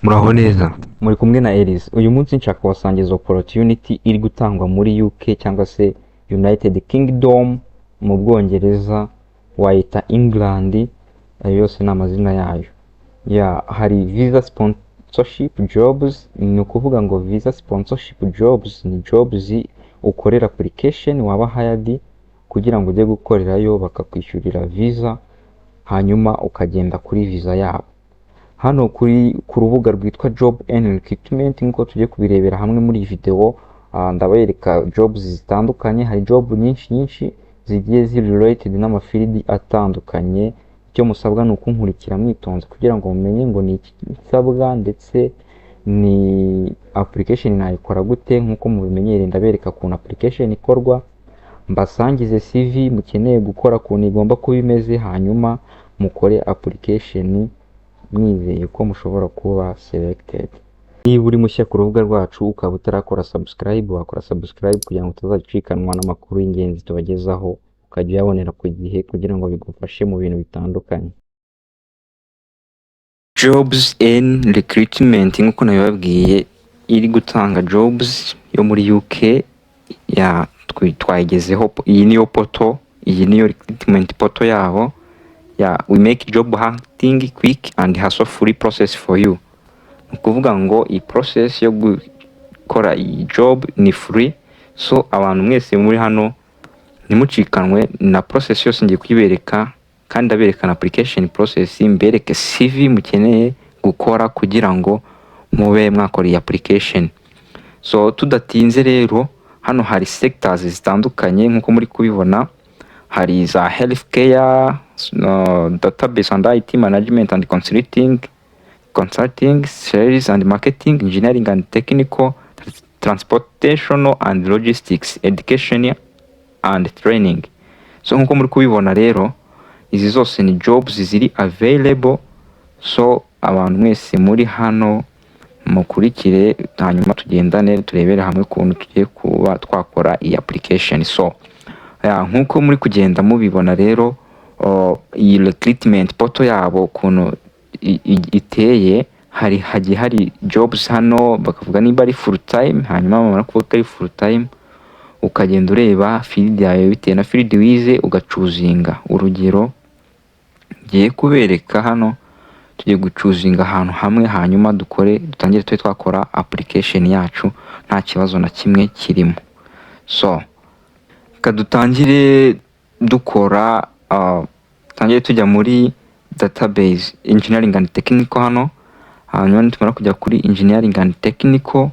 Muraho neza. Muri kumwe na Elise. Uyu munsi nshaka kubasangiza opportunity iri gutangwa muri UK cyangwa se United Kingdom mu Bwongereza, wayita England, ayo yose ni amazina yayo. Ya, hari visa sponsorship jobs. Ni ukuvuga ngo visa sponsorship jobs ni jobs ukorera application, waba hired kugira ngo ujye gukorerayo, bakakwishyurira visa, hanyuma ukagenda kuri visa yabo. Hano kuri ku rubuga rwitwa Job and Recruitment, nk'uko tugiye kubirebera hamwe muri iyi video, ndabereka jobs zitandukanye. Hari job nyinshi nyinshi zigiye ziri related n'amafield atandukanye. Icyo musabwa ni ukunkurikira mwitonze kugira ngo mumenye ngo ni iki nsabwa ndetse ni application nayikora gute. Nk'uko mubimenyereye, ndabereka ukuntu application ikorwa, mbasangize CV mukeneye gukora ukuntu igomba kuba imeze, hanyuma mukore application mwizeye ko mushobora kuba selected. Niba uri mushya ku rubuga rwacu ukaba utarakora subscribe, wakora subscribe kugira ngo utazacikanwa n'amakuru y'ingenzi tubagezaho, ukajya uyabonera ku gihe kugira ngo bigufashe mu bintu bitandukanye. Jobs and Recruitment, nk'uko nabibabwiye, iri gutanga jobs yo muri UK. Ya, twayigezeho. Iyi niyo portal, iyi niyo recruitment portal yabo. Ya, "We make job hunting quick and hassle free process for you." Ni ukuvuga ngo iyi process yo gukora iyi job ni free. So abantu mwese muri hano, ntimucikanwe na process yose, ngiye kuyibereka kandi ndabereka na application process, mbereke CV mukeneye gukora kugira ngo mube mwakora iyi application. So tudatinze rero, hano hari sectors zitandukanye nk'uko muri kubibona. Hari za healthcare, database and IT management and consulting, sales and marketing, engineering and technical, transportation and logistics, education and training. So nk'uko muri kubibona rero, izi zose ni jobs ziri available. So abantu mwese muri hano, mukurikire, hanyuma tugendane, turebere hamwe ukuntu tugiye kuba twakora iyi application. So ya, nk'uko muri kugenda mubibona rero, iyi recruitment portal yabo ukuntu iteye, hari hagiye hari jobs hano, bakavuga niba ari full time. Hanyuma bamara kuvuga ko ari full time, ukagenda ureba field yawe bitewe na field wize, ugachoosinga. Urugero ngiye kubereka hano, tugiye guchoosinga ahantu hamwe, hanyuma dukore, dutangire tube twakora application yacu nta kibazo na kimwe kirimo. So reka dutangire dukora, dutangire tujya muri database, engineering and technical hano. Hanyuma nitumara kujya kuri engineering and technical,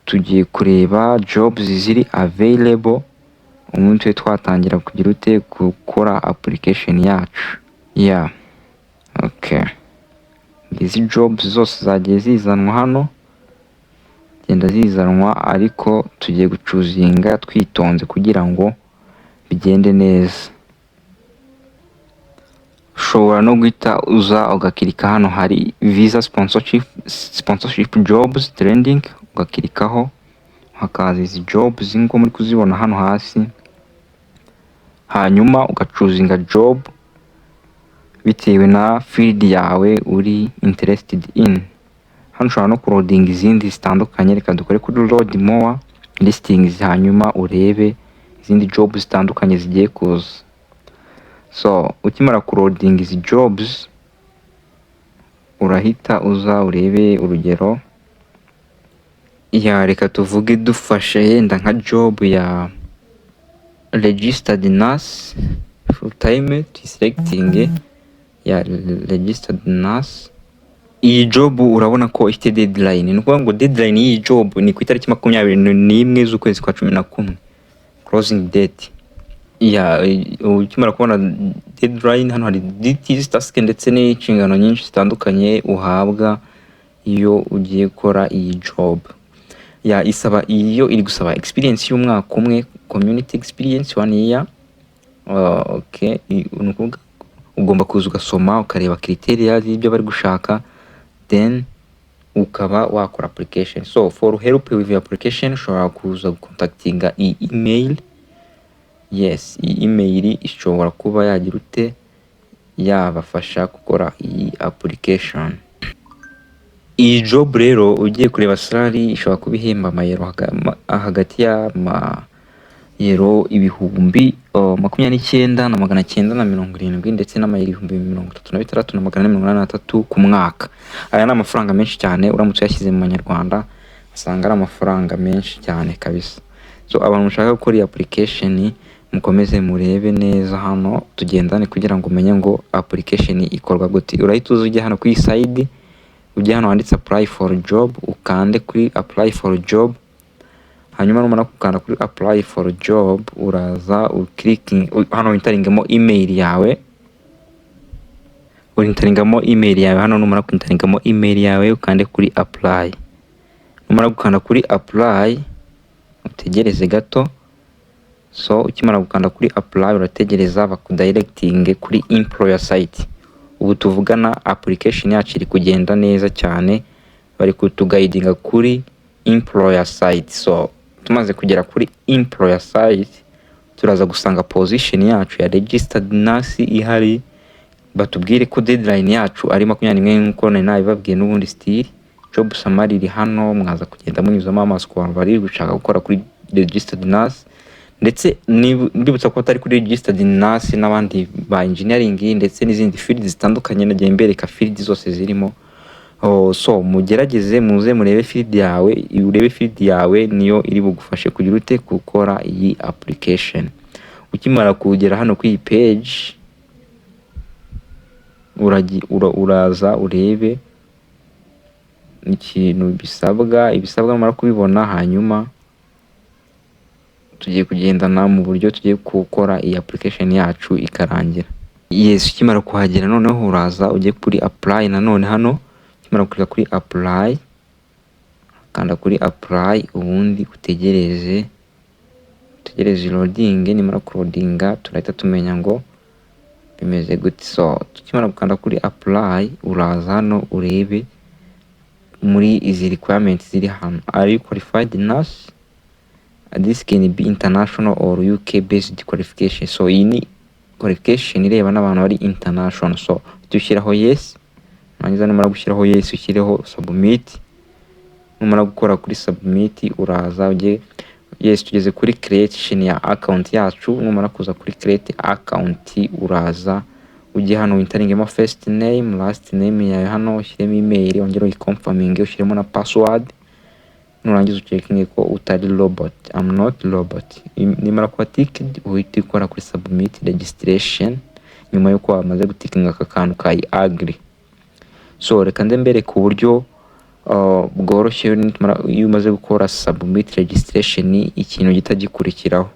tugiye kureba jobs ziri available, ubundi tube twatangira kugira ute? Gukora application yacu. Yeah, okay, izi jobs zose zagiye zizanwa hano, genda zizanwa, ariko tugiye guchoosinga twitonze kugira ngo bigende neza. Ushobora no guhita uza ugaclicka hano hari visa sponsorship jobs trending, ugaclickaho hakaza izi jobs nk'uko muri kuzibona hano hasi, hanyuma ugachoosinga job bitewe na field yawe uri interested in. Hano ushobora no kuloadinga izindi zitandukanye. Reka dukore kuri load more listings, hanyuma urebe izindi jobs zitandukanye zigiye kuza. So ukimara kuloadinga izi jobs, urahita uza urebe. Urugero, ya, reka tuvuge dufashe yenda nka job ya registered nurse full time, tuyiselecting ya registered nurse. Iyi job urabona ko ifite deadline. Ni ukuvuga ngo deadline y'iyi job ni ku itariki 21 z'ukwezi kwa 11, closing date. Ya, ukimara kubona deadline, hano hari duties, task ndetse n'inshingano nyinshi zitandukanye uhabwa iyo ugiye gukora iyi job. Ya, isaba, iyo iri gusaba experience y'umwaka umwe, community experience one year. Okay, ni ukuvuga ugomba kuza ugasoma, ukareba criteria z'ibyo bari gushaka, then ukaba wakora application. So for help with your application, ushobora kuza gucontactinga iyi email. Yes, iyi email ishobora kuba yagira ute? Yabafasha gukora iyi application. Iyi job rero, ugiye kureba salary, ishobora kuba ihemba amayero hagati y'amayero 29,970 ndetse n'amayero 36,483 ku mwaka. Aya ni amafaranga menshi cyane. Uramutse uyashyize mu manyarwanda, usanga ari amafaranga menshi cyane kabisa. So abantu mushaka gukora iyi application, mukomeze murebe neza hano, tugendane kugira ngo umenye ngo application ikorwa gute. Urahita uza ujya hano kuri iyi side, ujya hano handitse "apply for job", ukande kuri "apply for job". Hanyuma numara gukanda kuri "apply for job", uraza uclicking hano, winteringamo email yawe. Urinteringamo email yawe hano. Numara kwinteringamo email yawe, ukande kuri "apply". Numara gukanda kuri "apply", utegereze gato. So ukimara gukanda kuri "apply", urategereza bakudirectinge kuri employer site. Ubu tuvugana application yacu iri kugenda neza cyane, bari kutuguidinga kuri employer site. So tumaze kugera kuri employer site, turaza gusanga position yacu ya registered nurse ihari, batubwire ko deadline yacu ari 21 nk'uko nari nabibabwiye n'ubundi. Still job summary iri hano, mwaza kugenda munyuzamo amaso ku bantu bari gushaka gukora kuri registered nurse. Ndetse ndibutsa ko atari kuri registered nurse, n'abandi ba engineering ndetse n'izindi field zitandukanye. Nagiye mbereka field zose zirimo. Oh, so mugerageze muze murebe field yawe, urebe field yawe niyo iri bugufashe kugira ute gukora iyi application. Ukimara kugera hano kuri iyi page, uraza urebe ikintu bisabwa. Ibisabwa numara kubibona, hanyuma tugiye kugendana mu buryo tugiye gukora iyi application yacu ikarangira. Yes, ukimara kuhagera noneho uraza ujye kuri "apply" nanone hano. Ukimara guklika kuri "apply", kanda kuri "apply", ubundi utegereze loading. Nimara kuloadinga, turahita tumenya ngo bimeze gute. So tukimara gukanda kuri "apply", uraza hano urebe muri izi requirements ziri hano: "Are you qualified nurse? This can be international or UK based qualification." So iyi ni qualification ireba n'abantu bari international. So ushyiraho "yes". Nurangiza, numara gushyiraho "yes", ushyireho "submit". Numara gukora kuri "submit", uraza ujye, yes, tugeze kuri creation ya account yacu. Numara kuza kuri "create account", uraza ujye hano winteringemo first name, last name yawe hano, ushyiremo email, wongere uyiconfirminge, ushyiremo na password. Nurangiza ucheckinge ko utari robot, "I'm not robot". Nimara kuba ticked, uhita ukora kuri "submit registration" nyuma yuko wamaze gutickinga aka kantu ka "I agree". So reka nze mbereke uburyo bworoshye. Iyo umaze gukora "submit registration", ikintu gihita gikurikiraho,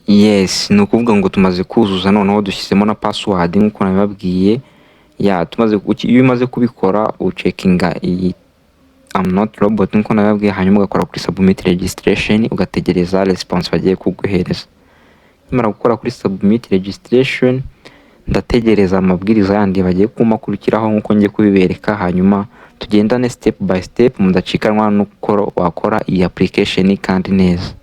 yes, ni ukuvuga ngo tumaze kuzuza, noneho dushyizemo na password nk'uko nabibabwiye. Ya, iyo umaze kubikora, ucheckinga iyi "I'm not robot" nk'uko nabibabwiye, hanyuma ugakora kuri "submit registration", ugategereza response bagiye kuguhereza. Nimara gukora kuri "submit registration", ndategereza amabwiriza yandi bagiye kumakurikiraho nk'uko ngiye kubibereka, hanyuma tugendane step by step, mudacikanwa n'uko wakora iyi application kandi neza.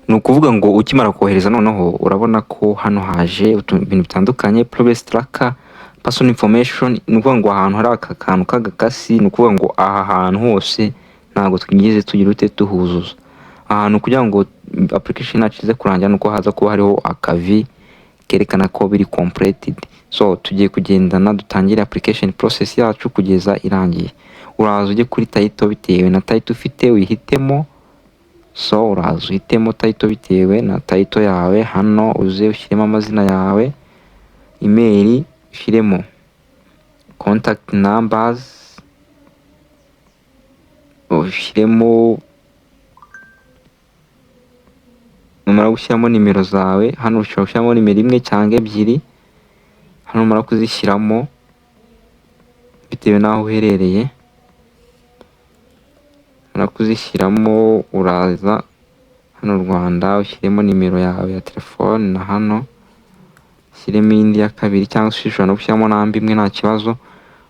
Ni ukuvuga ngo ukimara kohereza, noneho urabona ko hano haje ibintu bitandukanye: progress tracker, personal information. Ni ukuvuga ngo ahantu hari aka kantu k'agakasi, ni ukuvuga ngo aha hantu hose ntabwo twigeze tugira ute tuhuzuza ahantu. Kugira ngo application yacu ize kurangira, nuko haza kuba hariho akavi kerekana ko biri completed. So tugiye kugendana, dutangire application process yacu kugeza irangiye. Uraza ujye kuri title bitewe na title ufite, uyihitemo. So uraza uhitemo title bitewe na title yawe hano, uze ushyiremo amazina yawe, email, ushyiremo contact numbers, ushyiremo. Numara gushyiramo nimero zawe hano, ushobora gushyiramo nimero imwe cyangwa ebyiri hano. Numara kuzishyiramo bitewe n'aho uherereye, numara kuzishyiramo, uraza hano Rwanda, ushyiremo nimero yawe ya telefone, na hano ushyiremo indi ya kabiri, cyangwa se ushobora no gushyiramo namba imwe, nta kibazo.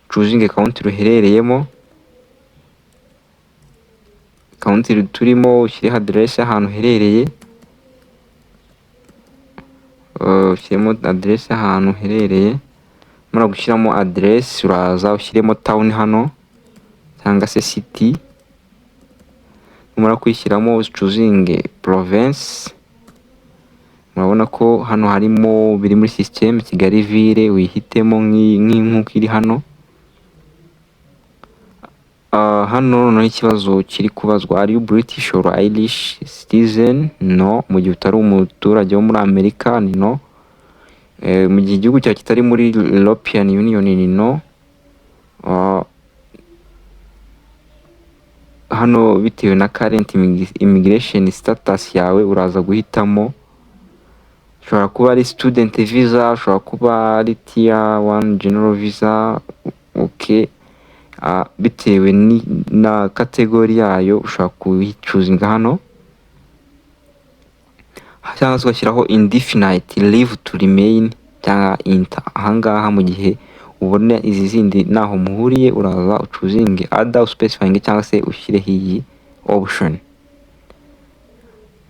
Choosinge country uherereyemo, country turimo, ushyireho aderesi y'ahantu uherereye, ushyiremo aderesi y'ahantu uherereye. Numara gushyiramo address, uraza ushyiremo town hano cyangwa se city. Numara kuyishyiramo, choosinge province. Murabona ko hano harimo biri muri system, Kigali ville, wihitemo nk'uko iri hano. Hano noneho ikibazo kiri kubazwa: "Are you British or Irish citizen?" No, mu gihe utari umuturage wo muri Amerika ni no. Mu gihe igihugu cyawe kitari muri European Union ni no. Hano bitewe na current immigration status yawe, uraza guhitamo. Ushobora kuba ari student visa, ushobora kuba ari tier 1 general visa, okay. Bitewe na category yayo, ushobora kuyichoosinga hano cyangwa se ugashyiraho indefinite leave to remain cyangwa INTER ahangaha. Mu gihe ubona izi zindi naho muhuriye, uraza uchoosinge other, uspecifying cyangwa se ushyireho iyi option.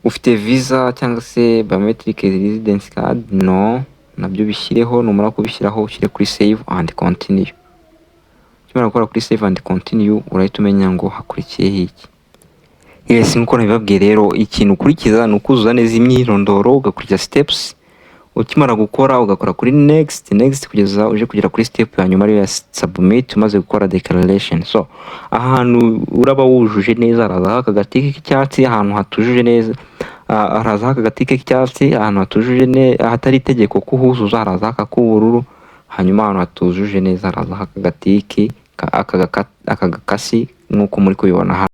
Ufite visa cyangwa se biometric residence card? No, nabyo bishyireho. Numara kubishyiraho, ushyire kuri save and continue. Ukimara gukora kuri save and continue, urahita umenya ngo hakurikiyeho iki. Yes, nkuko nabibabwiye rero, ikintu ukurikiza ni ukuzuza neza imyirondoro, ugakurikiza steps. Ukimara gukora, ugakora kuri next, next, kugeza uje kugera kuri step ya nyuma, ariyo ya submit, umaze gukora declaration. So ahantu uraba wujuje neza harazaho aka gatike k'icyatsi, ahantu hatujuje neza harazaho aka gatike k'icyatsi, ahantu hatujuje hatari itegeko kuhuzuza harazaho aka k'ubururu, hanyuma ahantu hatujuje neza harazaho aka gatike aka gakasi nk'uko muri kubibona hano.